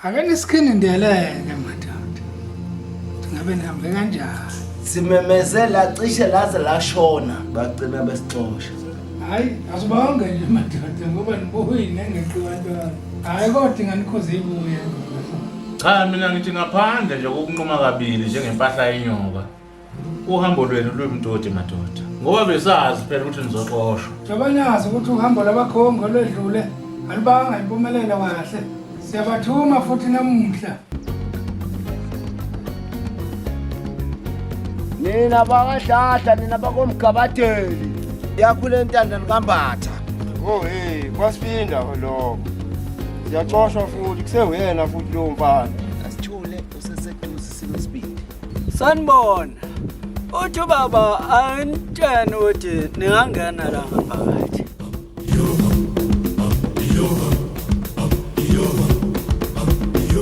Ake nisikhinindeleke madoda. Ngabe nihambe kanjani? Simemezela cishe laze lashona bagcina besixosha. Hayi, asibonge nje madoda ngoba nibuyi nengeqiwa ntwana. Hayi kodwa inganikhuza ibuye. Cha mina ngithi ngaphandle nje kokunquma kabili njengempahla yenyoka. Uhambo lwenu luyimtoti madoda. Ngoba besazi phela ukuthi nizoxoshwa. Njengoba nazi ukuthi uhambo lwabakhongi olwedlule alubanga impumelelo kahle. Siyabathuma futhi namuhla. Nina bakaDladla, nina bakoMgabadeli. Yakhula entandani kaMbatha. Oh hey, kwasifinda lokho. Siyaxoshwa futhi kusewuyena futhi lowo mfana. Asithule useseduze sinesibindi. Sanibona. Uthi ubaba anitshene ukuthi ningangena la ngaphakathi.